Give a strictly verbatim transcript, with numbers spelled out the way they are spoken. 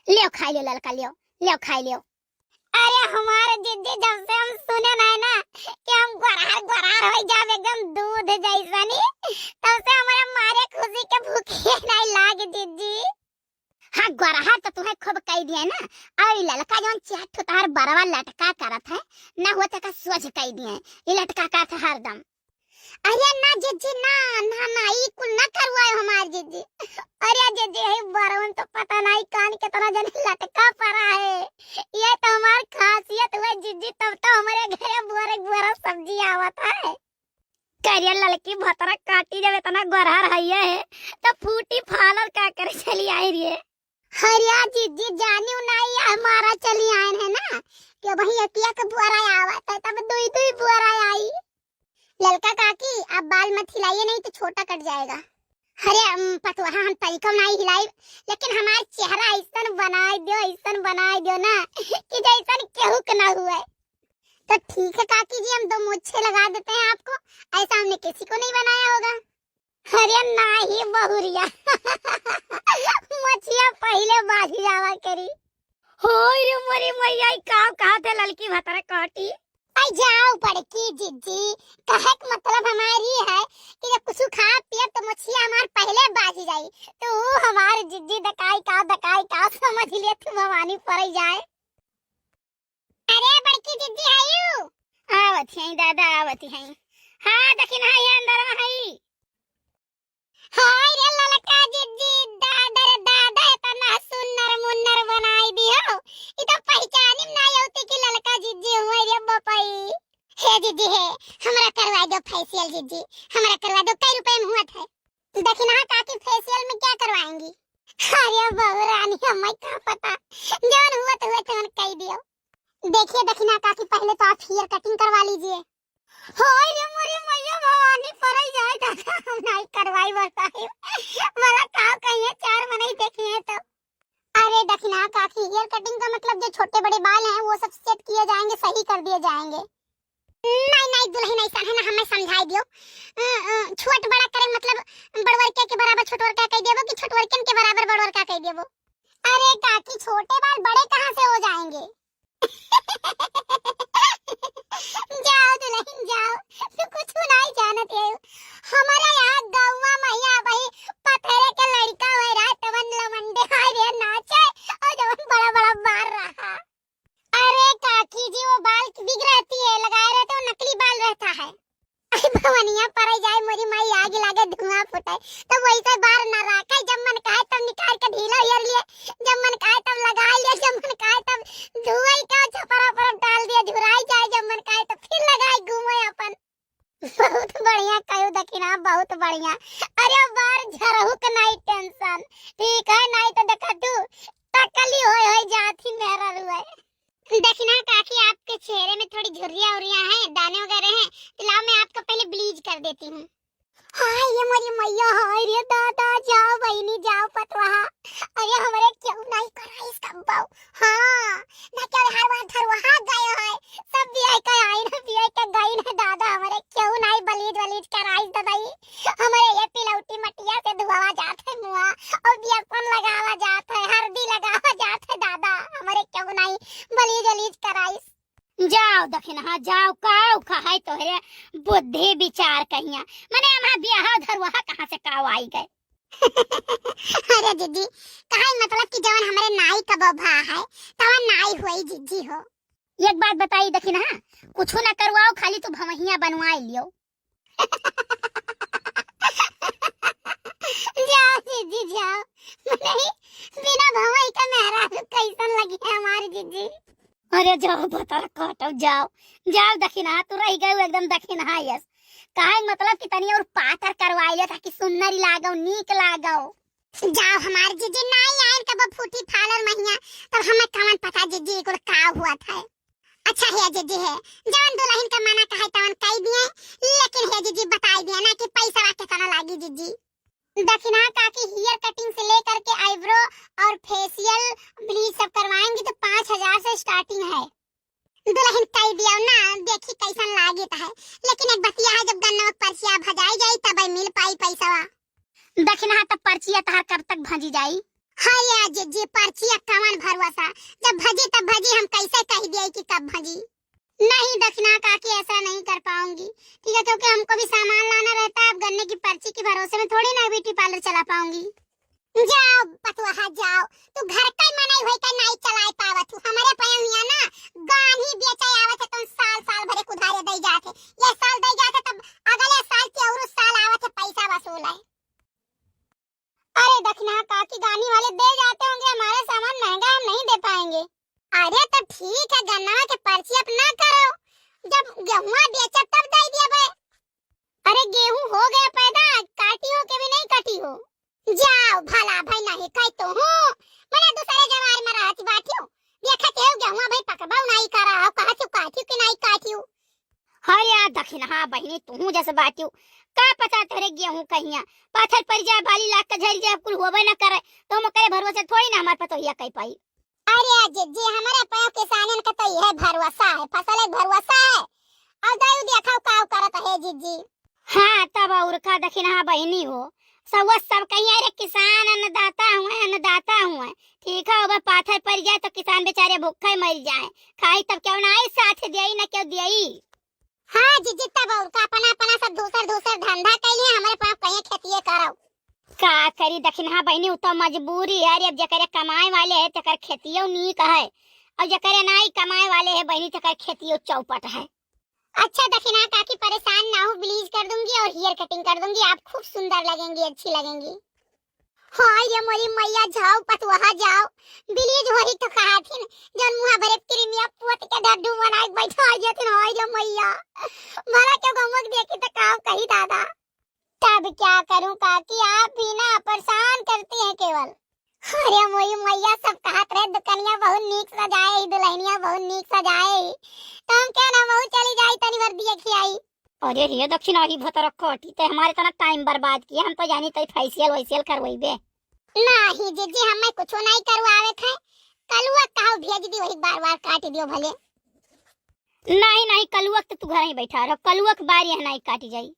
लेव खाइ लेव ललका, लेव, लेव खाइ लेव। अरे हमार जिज्जी, जब से हम सुने नाहीं ना कि हम गोरहर गोरहर होइ जाब एकदम दूध जइसनी, तब से हमरे मारे खुशी के भूखिए नाहीं लाग जिज्जी। हाँ, गोरहर त तुहैं खूब कइ दिए ना, अउर ई ललका जउन चार ठो तोहार बरवा लटका करत है, ना हुआ त एका सोझ कइ दिए, ई लटका करत है हरदम। अरे ना जिज्जी, ना, ना, ना, ई कुल ना करवाए हमार जिज्जी। अरे जिज्जी, है बरवन तो पता नाहीं कान केतना जन लटका परा है। ये तो हमार खासियत हुआ जिज्जी, तब तो हमरे घरे बोरे बोरा सब्जी आवत है। करिया ललकी भतरा काटी, जब एतना गोरहर हइये है, तब फूटी फालल का करे चली आई रही है। अरे जिज्जी, जानिउ नाहीं, ये हमारा चली आयन है ना, कि अबहीं एकिया के बोरा आवत है, तब दुई दुई बोरा आई। ललका काकी, आप बाल मत हिलाइए, नहीं तो छोटा कट जाएगा। अरे, अम, पतोहा, हम तनिको नाहीं हिलाइब, लेकिन हमार चेहरा अइसन बनाइ दियो, अइसन बनाइ दियो ना कि जइसन केहू के ना हुए। तो ठीक है काकी जी, हम दो मोछे लगा देते हैं आपको, ऐसा हमने किसी को नहीं बनाया होगा। अरे नाहीं बहुरिया, मोछिया पहिले बाझि जावा करी। होय रे मोरी मैया, ई का कहत है ललकी भतरा काटी? आई जाओ बड़की जिज्जी, कहे के मतलब हमार ई है कि जब कुछ खा पियब तो मोछिया हमार पहिले बाझि जाई, तो ऊ हमार जिज्जी दकाई का, दकाई का समझ ले तू भवानी पड़ै जाए। अरे बड़की जिज्जी आयु। आवत हई दादा, आवत हई। हाँ, दखिनहा, ये अंदर में हई। हाय रे ललका जिज्जी, दादा रे दादा, एतना सुन्नर मुन्नर बनाइ दियो। ई तो पहिचानिम नाहीं होती कि ललका जिज्जी हुए रे बपई। हे जिज्जी हे, हमरा करवाइ दो facial जिज्जी, हमरा करवाइ दो, कई रुपए में हुआ था? दखिनहा काकी facial में क्या करवाएंगी? अरे बहू रानी, हमें का पता, जौन हुआ तो हुआ, तौन कइ दियो। देखिए दखिनहा काकी, पहले तो आप hair cutting करवा लीजिए। हाय रे मोरे मैया भवानी, पड़ै जाए दादा, हम नाहीं करवाई बताई। भला का कहिए, चार मनई देखिए तो। अरे दखिनहा काकी, hair cutting का मतलब जो छोटे बड़े बाल हैं वो सब set किए जाएंगे, सही कर दिए जाएंगे। नाहीं, नाहीं दुलहिन, अइसन है ना, हमें समझाइ दियो। अ, अ, छोट बड़ा करे मतलब बड़वरके के बराबर छोटवरका कइ देबो कि छोटवरकन के बराबर बड़वरका कइ देबो? अरे काकी, छोटे बाल बड़े कहाँ से हो जाएंगे? जाओ दुलहिन जाओ, तू कुछ नाहीं जानत है। हमारे यहाँ गौवा में यहाँ वही पथरे के लड़का हुए रहा, तवन लवंडे हाय रे नाचे, और जवन बड़ा बड़ा बार रहा। अरे काकी जी, वो बाल की wig रहती है, लगाए रहते, वो नकली बाल रहता है। अरे भवनिया पड़ै जाए मोरी माई, आग लागे धुआं फूटे, तो वैसे बार न रखे, जब मन कहे तब निकाल के ढीला हेर लिए, जब मन कहे तब लगा लिए, जब मन कहे तब धुआई का छपरा पर डाल दिया, झुराई जाए, जब मन कहे तब फिर लगाए घूमे अपन। बहुत बढ़िया कहो दखिनहा, बहुत बढ़िया। अरे बार झरहू के नाहीं tension, ठीक है, नाहीं तो देखा तू टकली होय होय जात ही मेरा रुए। दखिनहा काकी, आपके चेहरे में थोड़ी झुर्रियाँ उर्रियाँ हैं, दाने वगैरह हैं, तो लाओ मैं आपका पहले bleach कर देती हूँ। हाय ये मोरी मैया, हाय रे दादा, जाओ बहिनी जाओ पतोहा। अरे हमरे केहू नाहीं कराइस कब्बो। हाँ, ना केहू हरवा धरवा गए है। सब बियाह के आइन, बियाह के गइन है दादा, हमरे केहू नाहीं bleach वलीच कराइस ददाई। हमरे ये पिलौटी मटिया से धुआवा जात है मुआ, और बेसन लगावा जात है, हरदी लगावा जात है दादा, हमरे केहू नाहीं bleach वलीच कराइस। जाओ दखिनहा, जाओ, काउ कहाई तोहरे बुद्धि विचार कहिया। मने हमार बियाह धरुआ कहाँ से काउ आई गए? अरे दीदी, कहाई मतलब कि जवन हमरे नाई का बभा है, तवन नाई होई जिज्जी हो। एक बात बताई दखिनहा, कुछु ना करवाओ, खाली तू भवहिया बनवाई लियो। जाओ जिज्जी जाओ, मने बिना भवई का मेहरारू कैसन लगी है हमारी जिज्जी? अरे जाओ भतार काटो, जाओ, जाओ दखिनहा, तू रह गयो एकदम दखिनहा यस। काहे मतलब कि तनी और पातर करवाई ले ताकि सुंदर लागो, नीक लागो। जाओ हमार जिज्जी, नाई आइन कब फूटी फालर महिया, तब हमें कवन पता जिज्जी कुल का हुआ था। अच्छा हे जिज्जी हे, जवन दुलहिन के मना कहे तवन कई दिए, लेकिन हे जिज्जी बताई दिए ना कि पैसा केतना लागी जिज्जी। दखिनहा काकी hair cutting से लेकर के eyebrow और facial bleach सब करवाएंगी तो पाँच हजार से starting है। दुलहिन कई दियो ना, देखी कैसन लागित है, लेकिन एक बतिया है, जब गन्नवा के पर्चिया भजाई जाई तब मिल पाई पैसवा। दखिनहा तब पर्चिया तहार कब तक भजी जाई? हाय या जिज्जी, पर्ची का कवन भरोसा, जब भजी तब भजी, हम कैसे कह दिए कि कब भजी। नहीं दखिनहा काकी, ऐसा नहीं कर पाऊंगी, ठीक है, क्योंकि हमको भी सामान लाना रहता है। अब गन्ने की पर्ची के भरोसे में थोड़ी ना ब्यूटी पार्लर चला पाऊंगी। जाओ पतोहा जाओ, तू घर का ही मनई होई के नाई चलाए पावत हूँ। हमरे पयहुआ ना गान्ही बेचे आवत है, तुम साल साल भरे कुधारे दई जात है, ये साल दई जात है, तब अगले साल के और साल आवत है, पैसा वसूल है। अरे दखिनहा काकी, गान्ही वाले दे जाते होंगे, हमारे सामान महंगा, हम नहीं दे पाएंगे। अरे तो ठीक है, गन्नवा के पर्ची अब ना करो, जब गेहुआ बेचब तब दे दिया बे। अरे गेहूं हो गया पैदा, काटी हो के भी नहीं कटी हो। जाओ भला भाई, नहीं कह तो हूँ, मने दूसरे जवार में रहत बाटियो, देखत है गेहुआ भाई पकबो नहीं करा हो, कहत हो काटियो कि नहीं काटियो। अरे या दखिनहा बहिनी, तू जस बाटियो, का पता तोरे गेहूं कहिया पाथर पड़ जाए, बाली लाग के झड़ जाए, कुल होबे न करे, तो हम ओकरे भरोसे थोड़ी ना हमार पतोहिया कह पाई। अरे जिज्जी, हमारे पयो किसानन के तो यह भरोसा है, फसल एक भरोसा है। अब दयू देखो का करत है जिज्जी। हाँ, तब और का दखिनहा बहिनी हो, सब वो सब कहिए, "अरे किसान अन्नदाता हुए, अन्नदाता हुए।" ठीक है, अब पाथर पड़ जाए तो किसान बेचारे भूखे मर जाए, खाई तब क्यों ना आई, साथ दियाई ना क्यों दियाई। हाँ जिज्जी, तब और का, अपना अपना सब दूसर दूसर धंधा कैले, हमारे पास कहीं खेतिए करो। का करी दखिनहा बहिनी, उ तो मजबूरी है रे। अब जेकरे कमाए वाले है तेकर खेतियो नीक है, और जेकरे नाई कमाए वाले है बहिनी तेकर खेतियो चौपट है। अच्छा दखिनहा काकी, परेशान ना हो, ब्लीच कर दूंगी और हेयर कटिंग कर दूंगी, आप खूब सुंदर लगेंगी, अच्छी लगेंगी। हाय रे मोरी मैया, जाओ पतोहा जाओ, ब्लीच होई तो कहाथिन, जौन मुँह भरे क्रीमिया पोत के डड्डू बनाए के बैठा हो जाथिन। हाय रे मैया, भला क्यों गमुक देखी तो का कही दादा। तब क्या करूं काकी, आप भी ना परेशान करती हैं केवल। अरे मोरी मैया, सब कहत रहे दुकनिया बहुत नीक सजाए ही, दुल्हनिया बहुत नीक सजाए ही, तो हम क्या ना वहू चली जाई, तनी भर दिए खियाई। अरे हे दखिनहा, ई भतरा काटी ते हमारे तना टाइम बर्बाद किया, हम तो जानी तई फेशियल वेशियल करवइबे। नहीं जिज्जी, हमें कुछो नहीं करवावे थे, कलुआ कहो भेज दी, वही बार बार काट दियो भले। नहीं नहीं, कलुआ के तो तू घर ही बैठा रहो, कलुआ के बार यहाँ नहीं काटी जाई।